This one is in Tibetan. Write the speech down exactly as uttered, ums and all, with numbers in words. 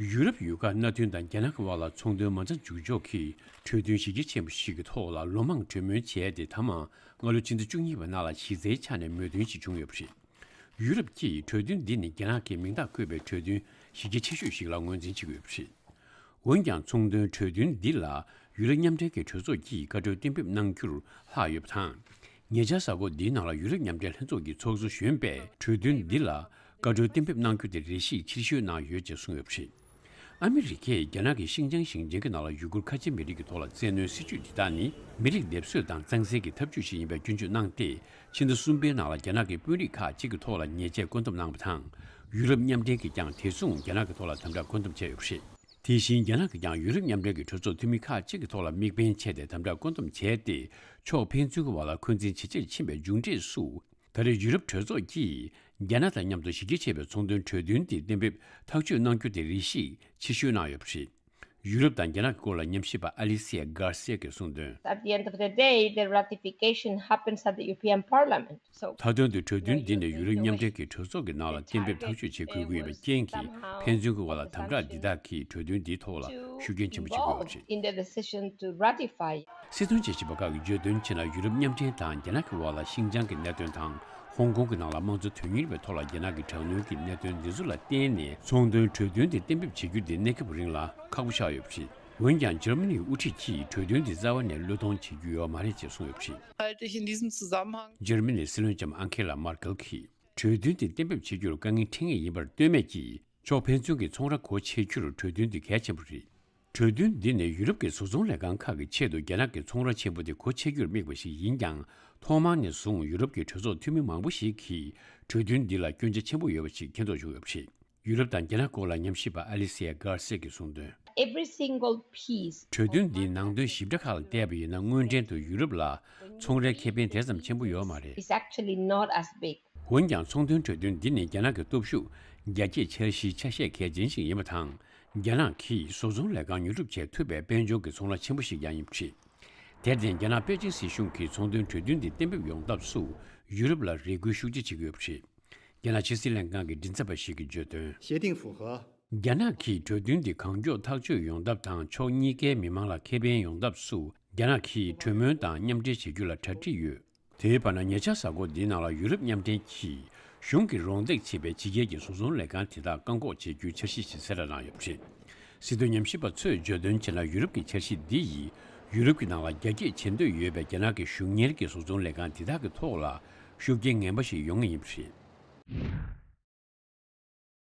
ཡུ་རོབ་ཡུལ་ཁག་མནའ་མཐུན་དང་རྒྱ་ནག་གི་དབར་ལ་ཚོང་དོན་མ་རྩ་འཇུག་ཕྱོགས་ཀྱི་གྲོས་མཐུན་གཞི་རྒྱ་ཆེན་པོ་ཞིག་གི་ཐོག་ལ་ལོ་མང་གྲོས་མོལ་བྱས་ཏེ། མཐའ་མ་སྔ་ལོ་ཕྱི་ཟླ་བཅུ་གཉིས་པའི་ནང་ལ་གཞི་རྩའི་ཆ་ནས་མོས་མཐུན་ཞིག་བྱུང་ཡོད་པ་རེད། ཡུ་རོབ་ཀྱིས་གྲོས་མཐུན་འདི་ནི་རྒྱ་ནག་གི་མིང་རྟགས་བཀོད་པའི་གྲོས་མཐུན་གཞི་རྒྱ་ཆེ་ཤོས་ཤིག་ལ་ངོས་འཛིན་བྱེད་ཀྱི་ཡོད་པ་རེད། འོན་ཀྱང་ཚོང་དོན་གྲོས་མཐུན་འདི་ལ་ཡུ་རོབ་མཉམ་འབྲེལ་གྱི་གྲོས་ཚོགས་ཀྱིས་བཀའ་འཁྲོལ་གཏན་འབེབས་གནང་རྒྱུར་ལྷག་ཡོད་པ་དང་། ཉེ་ཆར་གཟའ་འཁོར་འདིའི་ནང་ལ་ཡུ་རོབ་མཉམ་འབྲེལ་ལྷན་ཚོགས་ཀྱི་ཚོགས་གཙོ་གཞོན་པས་གྲོས་མཐུན་འདི་ལ་བཀའ་འཁྲོལ་གཏན་འབེབས་གནང་རྒྱུ་དེ་རེ་ཞིག་ཕྱིར་བཤོལ་གནང་ཡོད་ཅེས་གསུངས་ཡོད་པ་རེད། ཨ་མི་རི་ཀས་རྒྱ་ནག་གི་ཤིན་ཅང་ཞིང་ཆེན་གྱི་ནང་ལ་ཡུ་གུར་ཁ་ཆེ་མི་རིགས་ཀྱི་ཐོག་ལ་བཙན་གནོན་སྲིད་བྱུས་འདི་དག་ནི་མི་རིགས་སྡེབ་གསོད་དང་གཙང་སེལ་གྱི་ཐབས་ཇུས་ཤིག་ཡིན་པའི་སྐྱོན་བརྗོད་གནང་སྟེ། ཕྱི་ཟླ་གསུམ་པའི་ནང་ལ་རྒྱ་ནག་གི་དཔོན་རིགས་ཁག་ཅིག་གི་ཐོག་ལ་ཉེས་ཆད་བཀོད་འདོམས་གནང་བ་དང་། ཡུ་རོབ་མཉམ་འབྲེལ་གྱིས་ཀྱང་དེ་མཚུངས་རྒྱ་ནག་གི་ཐོག་ལ་དམ་དྲག་བཀོད་འདོམས་བྱས་ཡོད་པ་རེད། དེ་བཞིན་རྒྱ་ནག་གིས་ཀྱང་ཡུ་རོབ་མཉམ་འབྲེལ་གྱི་གྲོས་ཚོགས་འཐུས་མི་ཁག་ཅིག་གི་ཐོག་ལ་དམིགས་འབེན་བྱས་ཏེ་དམ་དྲག་བཀོད་འདོམས་བྱས་ཏེ། ཕྱོགས་ཕན་ཚུན་གྱི་བར་ལ་འཁོན་འཛིན་ཇེ་ཆེར་ཕྱིན་པའི་མཇུག་འབྲས་སུ། ད་རེས་ཡུ་རོབ་གྲོས་ཚོགས་ཀྱིས་རྒྱ་ནག་དང་མཉམ་དུ་གཞི་རྒྱ་ཆེ་བའི་ཚོང་དོན་གྲོས་མཐུན་དེ་གཏན་འབེབས་ཐག་གཅོད་གནང་རྒྱུ་དེ་རེ་ཞིག་ཕྱིར་བཤོལ་གནང་ཡོད་པ་རེད། ཡུ་རོབ་དང་རྒྱ་ནག་གི་སྐོར་ལ་ཉམས་ཞིབ་པ་ཨ་ལི་སི་ཡ་གྷར་སི་ཡ་གིས་གསུངས་དོན། At the end of the day, the ratification happens at the European Parliament. So མཐའ་དོན་དུ་གྲོས་མཐུན་འདི་ནི་ཡུ་རོབ་མཉམ་འབྲེལ་གྱི་གྲོས་ཚོགས་ཀྱི་ནང་ལ་གཏན་འབེབས་ཐག་གཅོད་བྱེད་དགོས་ཀྱི་ཡོད་པའི་རྐྱེན་གྱིས། ཕན་ཚུན་གྱི་བར་ལ་དམ་དྲག་འདི་དག་གིས་གྲོས་མཐུན་འདིའི་ཐོག་ལ་ཤུགས་རྐྱེན་ཆེན་པོ་བྱེད་ཀྱི་ཡོད་པ་རེད། In the decision to ratify. སྲིད་དོན་དཔྱད་ཞིབ་པ་ཁག་གིས་བརྗོད་དོན་བྱས་ན། ཡུ་རོབ་མཉམ་འབྲེལ་དང་རྒྱ་ནག་གི་དབར་ལ་ཤིན་ཅང་གི་གནད་དོན་དང་། ཧོང་ཀོང་གི་ནང་ལ་དམངས་གཙོ་དོན་གཉེར་བའི་ཐོག་ལ་རྒྱ་ནག་གི་དྲག་གནོན་གྱི་གནད་དོན་འདི་ཚོ་ལ་བརྟེན་ནས། ཚོང་དོན་གྲོས་མཐུན་དེ་གཏན་འབེབས་བྱེད་རྒྱུ་དེ་གནས་སྐབས་རིང་ལ་ཁག་པོ་ཆགས་ཡོད་པ་རེད། འོན་ཀྱང་འཇར་མ་ནིའི་དབུ་ཁྲིད་ཀྱིས་གྲོས་མཐུན་དེ་རྩ་བ་ནས་བློས་གཏོང་བྱེད་རྒྱུ་ཡོད་མ་རེད་ཅེས་གསུངས་ཡོད་པ་རེད། Halte ich in diesem Zusammenhang འཇར་མ་ནིའི་སྲིད་བློན་ལྕམ་ཨང་ཁེ་ལ་མར་ཀེལ་གྱིས། གྲོས་མཐུན་དེ་གཏན་འབེབས་བྱེད་རྒྱུར་དཀའ་ངལ་འཕྲད་ངེས་ཡིན་པར་ལྟོས་མེད་ཀྱིས། ཕྱོགས་ཕན་ཚུན་གྱི་ཚོང་ར་སྒོ་ཕྱེ་རྒྱུར་གྲོས་མཐུན་འདི་གལ་ཆེན་པོ་རེད། གྲོས་མཐུན་འདི་ནི་ཡུ་རོབ་ཀྱི་བཟོ་ཚོང་ལས་ཁང་ཁག་གི་ཆེད་དུ་རྒྱ་ནག་གི་ཚོང་ར་ཆེན་པོ་དེ་སྒོ་ཕྱེ་རྒྱུར་དམིགས་པ་ཞིག་ཡིན་ཀྱང་། ཐོག་མར་ནས་བཟུང་ཡུ་རོབ་ཀྱི་གྲོས་ཚོགས་འཐུས་མི་མང་པོ་ཞིག་གིས་གྲོས་མཐུན་འདི་ལ་སྐྱོན་ཆ་ཆེན་པོ་ཡོད་པ་ཞིག་མཁྱེན་རྟོགས་བྱུང་ཡོད་པ་རེད། ཡུ་རོབ་དང་རྒྱ་ནག་སྐོར་ལ་ཉམས་ཞིབ་པ་ཨ་ལི་སི་ཡ་གྷར་སི་ཡ་གིས་གསུངས་དོན། Every single piece གྲོས་མཐུན་འདིའི་ནང་དོན་ཞིབ་ཕྲ་ཁག་ལ་བལྟས་པ་ཡིན་ན། དངོས་འབྲེལ་དུ་ཡུ་རོབ་ལ་ཚོང་རའི་ཁེ་ཕན་དེ་ཙམ་ཆེན་པོ་ཡོད་མ་རེད། Is actually not as big. འོན་ཀྱང་ཚོང་དོན་གྲོས་མཐུན་འདི་ནི་རྒྱ་ནག་གི་སྟོབས་ཤུགས་རྒྱ་སྐྱེད་འཆར་གཞིའི་ཆ་ཤས་གལ་ཆེན་ཞིག་ཡིན་པ་དང་། རྒྱ་ནག་གིས་བཟོ་ཚོང་ལས་ཁང་ཉོ་སྒྲུབ་བྱེད་ཐུབ་པའི་དཔལ་འབྱོར་གྱི་ཚོང་ར་ཆེན་པོ་ཞིག་ཀྱང་ཡིན་པ་རེད། དེར་བརྟེན་རྒྱ་ནག་པེ་ཅིན་སྲིད་གཞུང་གིས་ཚོང་དོན་གྲོས་མཐུན་འདི་གཏན་འབེབས་ཡོང་ཐབས་སུ་ཡུ་རོབ་ལ་རེ་སྐུལ་ཤུགས་ཆེ་བྱེད་ཀྱི་ཡོད་པ་རེད། རྒྱ་ནག་ཕྱི་སྲིད་ལྷན་ཁང་གི་མགྲིན་ཚབ་པ་ཞིག་གིས་བརྗོད་དོན། 协定符合 རྒྱ་ནག་གིས་གྲོས་མཐུན་འདི་གང་མགྱོགས་ཐག་གཅོད་ཡོང་ཐབས་དང་། ཕྱོགས་གཉིས་ཀའི་མི་མང་ལ་ཁེ་ཕན་ཡོང་ཐབས་སུ་རྒྱ་ནག་གིས་གྲོས་མོལ་དང་མཉམ་འབྲེལ་བྱེད་རྒྱུ་ལ་གྲ་སྒྲིག་ཡོད། དེའི་བར་ན་ཉེ་ཆར་གཟའ་འཁོར་འདིའི་ནང་ལ་ཡུ་རོབ་མཉམ་འབྲེལ་གྱིས་གཞུང་གིས་རོགས་འདེགས་བྱེད་པའི་ཕྱི་རྒྱལ་གྱི་བཟོ་ཚོང་ལས་ཁང་དེ་དག་བཀག་འགོག་བྱེད་རྒྱུའི་འཆར་གཞི་ཞིག་གསལ་བསྒྲགས་གནང་ཡོད་པ་རེད། སྲིད་དོན་ཉམས་ཞིབ་པ་ཚོས་བརྗོད་དོན་བྱས་ན། ཡུ་རོབ་ཀྱི་འཆར་གཞི་འདི་ཡིས་ཡུ་རོབ་ཀྱི་ནང་ལ་རྒྱ་སྐྱེད་བྱེད་འདོད་ཡོད་པའི་རྒྱ་ནག་གི་གཞུང་གཉེར་གྱི་བཟོ་ཚོང་ལས་ཁང་དེ་དག་གི་ཐོག་ལ་ཤུགས་རྐྱེན་ངན་པ་ཞིག་ཡོང་ངེས་ཡིན་པ་རེད།